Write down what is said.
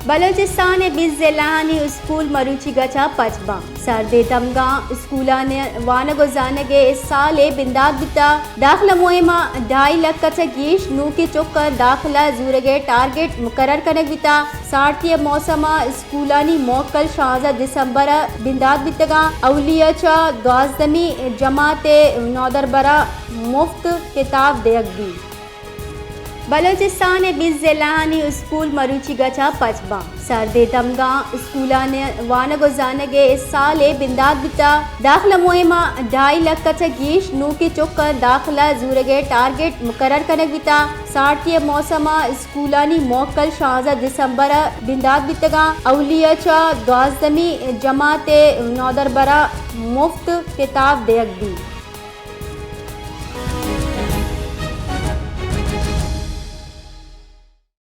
بلوچستان ءِ بیست ضلعانی اسکول مروچیگ ءَ چہ پچ باں۔ سردیں دمگاں اسکولانی وانگ ءُ زانگ ءِ سال ءِ بندات بیتگ۔ داخلہ مہم ءَ ڈھائی لکھ ءَ چہ گیش نوکیں چک ءِ داخلہ زورگ ءِ ٹارگٹ مقرر کنگ بیتگ۔ سارتی ءِ موسم ءَ اسکولانی موکل شانزدہ دسمبر ءَ بندات بیتگ اَنت۔ اولی ءَ چہ دوازدہمی جماعت ءِ نودربراں مفت کتاب دیگ بیت۔ بلوچستان ءِ بیست ضلعانی اسکول مروچیگ ءَ چہ پچ باں۔ سردیں دمگاں اسکولانی وانگ ءُ زانگ ءِ سال ءِ بندات بیتگ۔ داخلہ مہم ءَ ڈھائی لکھ ءَ چہ گیش نوکیں چک ءِ داخلہ زورگ ءِ ٹارگٹ مقرر کنگ بیتگ۔ سارتی ءِ موسم ءَ اسکولانی موکل شانزدہ دسمبر ءَ بندات بیتگ اَنت۔ اولی ءَ چہ دوازدہمی جماعت ءِ نودربراں مفت کتاب دیگ بیت۔